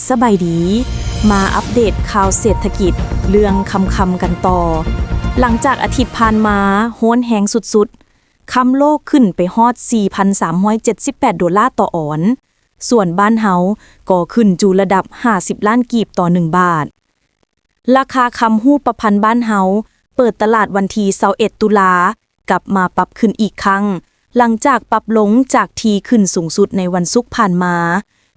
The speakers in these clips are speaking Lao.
ສະບາຍດີ, ມາອັບເດດຂ່າວເສດຖະກິດເລື່ອງຄຳໆກັນຕໍ່. ຫຼັງຈາກອາທິດຜ່ານມາຮ້ອນແຮງສຸດໆ, ຄຳໂລກຂຶ້ນໄປຮອດສີ່ພັນສາມຮ້ອຍເຈັດສິບແປດໂດລາຕໍ່ອອນ, ສ່ວນບ້ານເຮົາກໍຂຶ້ນສູ່ລະດັບຫ້າສິບລ້ານກີບຕໍ່ໜຶ່ງບາດ. ລາຄາຄຳຮູບປະພັນບ້ານເຮົາເປີດຕະຫຼາດວັນທີຊາວເອັດຕຸລາ ກັບມາປັບຂຶ້ນອີກຄັ້ງ, ຫຼັງຈາກປັບລົງຈາກທີ່ຂຶ້ນສູງສຸດໃນວັນສຸກຜ່ານມາ,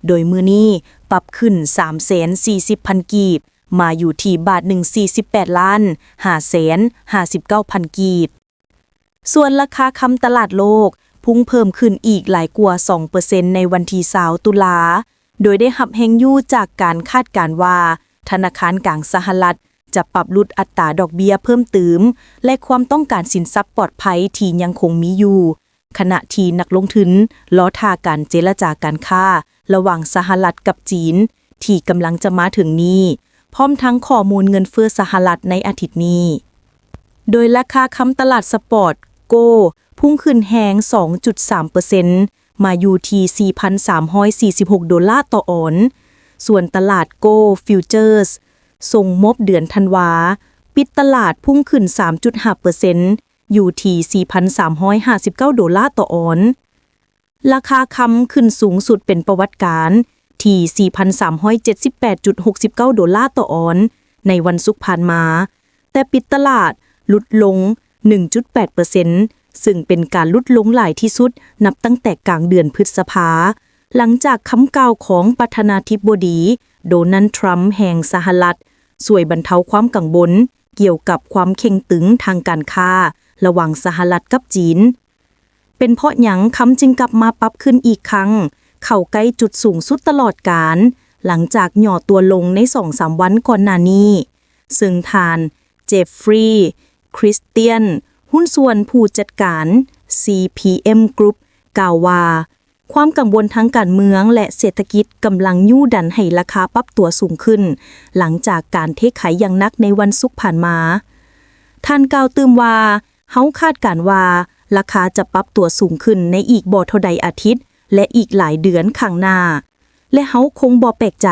ໂດຍມື້ນີ້ປັບຂຶ້ນສາມແສນສີ່ສິບພັນກີບ, ມາຢູ່ທີ່ບາດໜຶ່ງສີ່ສິບແປດລ້ານຫ້າແສນຫ້າສິບເກົ້າພັນກີບ. ສ່ວນລາຄາຄຳຕະຫຼາດໂລກພຸ່ງເພີ່ມຂຶ້ນອີກຫຼາຍກວ່າສອງເປີເຊັນໃນວັນທີຊາວຕຸລາ, ໂດຍໄດ້ຮັບແຮງຍູ້ຈາກການຄາດການວ່າ ທະນາຄານກາງສະຫະລັດຈະປັບຫຼຸດອັດຕາດອກເບ້ຍເພີ່ມຕື່ມ ແລະ ຄວາມຕ້ອງການສິນຊັບປອດໄພທີ່ຍັງຄົງມີຢູ່, ຂະນະທີ່ນັກລົງທຶນລໍຖ້າການເຈລະຈາການຄ້າລະຫວ່າງສະຫະລັດກັບຈີນທີ່ກຳລັງຈະມາເຖິງນີ້, ພ້ອມທັງຂໍ້ມູນເງິນເຟີ້ສະຫະລັດໃນອາທິດນີ້. ໂດຍລາຄາຄຳຕະຫຼາດສະປອດໂກ ພຸ່ງຂຶ້ນແຮງສອງຈຸດສາມເປີເຊັນ ມາຢູ່ທີ່ສີ່ພັນສາມຮ້ອຍສີ່ສິບຫົກໂດລາຕໍ່ອອນ, ສ່ວນຕະຫຼາດໂກຟິວເຈີສສົ່ງມອບເດືອນທັນວາ ປິດຕະຫຼາດພຸ່ງຂຶ້ນສາມຈຸດຫ້າເປີເຊັນ ຢູ່ທີ່ສີ່ພັນສາມຮ້ອຍຫ້າສິບເກົ້າໂດລາຕໍ່ອອນ. ລາຄາຄຳຂຶ້ນສູງສຸດເປັນປະຫວັດການທີ່ສີ່ພັນສາມຮ້ອຍເຈັດສິບແປດຈຸດຫົກສິບເກົ້າໂດລາຕໍ່ອອນໃນວັນສຸກຜ່ານມາ, ແຕ່ປິດຕະຫຼາດຫຼຸດລົງໜຶ່ງຈຸດແປດເປີເຊັນ ຊຶ່ງເປັນການຫຼຸດລົງຫຼາຍທີ່ສຸດນັບຕັ້ງແຕ່ກາງເດືອນພຶດສະພາ, ຫຼັງຈາກຄຳກ່າວຂອງປະທານາທິບໍດີໂດນັນທຣຳແຫ່ງສະຫະລັດ ຊ່ວຍບັນເທົາຄວາມກັງວົນກ່ຽວກັບຄວາມເຄັ່ງຕຶງທາງການຄ້າລະຫວ່າງສະຫະລັດກັບຈີນ. ເປັນເພາະຫຍັງຄຳຈຶ່ງກັບມາປັບຂຶ້ນອີກຄັ້ງ, ເຂົ້າໃກ້ຈຸດສູງສຸດຕະຫຼອດການ, ຫຼັງຈາກຫຍໍ້ຕົວລົງໃນສອງສາມວັນກ່ອນໜ້ານີ້? ເຊິ່ງທ່ານ ເຈຟຣີ ຄຣິສຕຽນ, ຫຸ້ນສ່ວນຜູ້ຈັດການ ຊີພີເອັມ ກຣຸບ ກ່າວວ່າ, ຄວາມກັງວົນທາງການເມືອງ ແລະ ເສດຖະກິດກຳລັງຍູ້ດັນໃຫ້ລາຄາປັບຕົວສູງຂຶ້ນ, ຫຼັງຈາກການເທຂາຍຢ່າງໜັກໃນວັນສຸກຜ່ານມາ. ທ່ານກ່າວຕື່ມວ່າ, ເຮົາຄາດການວ່າລາຄາຈະປັບຕົວສູງຂຶ້ນໃນອີກບໍ່ເທົ່າໃດອາທິດ ແລະ ອີກຫຼາຍເດືອນຂ້າງໜ້າ, ແລະ ເຮົາຄົງບໍ່ແປກໃຈ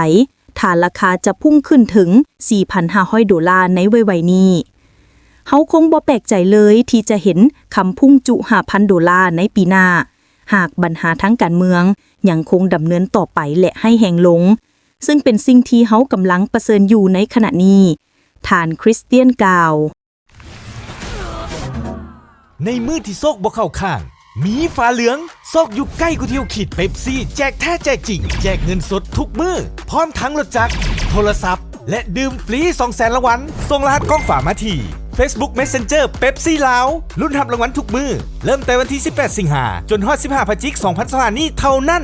ຖ້າລາຄາຈະພຸ່ງຂຶ້ນເຖິງສີ່ພັນຫ້າຮ້ອຍໂດລາໃນໄວໆນີ້. ເຮົາຄົງບໍ່ແປກໃຈເລີຍທີ່ຈະເຫັນຄຳພຸ່ງຈຸຫ້າພັນໂດລາໃນປີໜ້າ, ຫາກບັນຫາທາງການເມືອງຍັງຄົງດຳເນີນຕໍ່ໄປ ແລະ ຮ້າຍແຮງລົງ, ເຊິ່ງເປັນສິ່ງທີ່ເຮົາກຳລັງປະເຊີນຢູ່ໃນຂະນະນີ້, ທ່ານຄຣິສຕຽນກ່າວ. ໃນມື້ທີ່ໂຊກບໍ່ເຂົ້າຂ້າງ, ມີຟ້າເຫຼືອງ, ໂຊກຢູ່ໃກ້ກວ່າທີ່ເຮົາຄິດ. ເປັບຊີແຈກແທ້ແຈກຈິງ, ແຈກເງິນສົດທຸກມື້, ພ້ອມທັງລົດຈັກ, ໂທລະສັບ ແລະ ດື່ມຟຣີສອງແສນລາງວັນ. ສົ່ງລະຫັດກ້ອງຝາມາທີ່ ເຟສບຸກ ເມສເຊັນເຈີ ເປັບຊີລາວ. ລຸ້ນຮັບລາງວັນທຸກມື້, ເລີ່ມແຕ່ວັນທີສິບແປດ ສິງຫາ ຈົນຮອດສິບຫ້າ ພະຈິກ ສອງພັນຊາວຫ້ານີ້ເທົ່ານັ້ນ.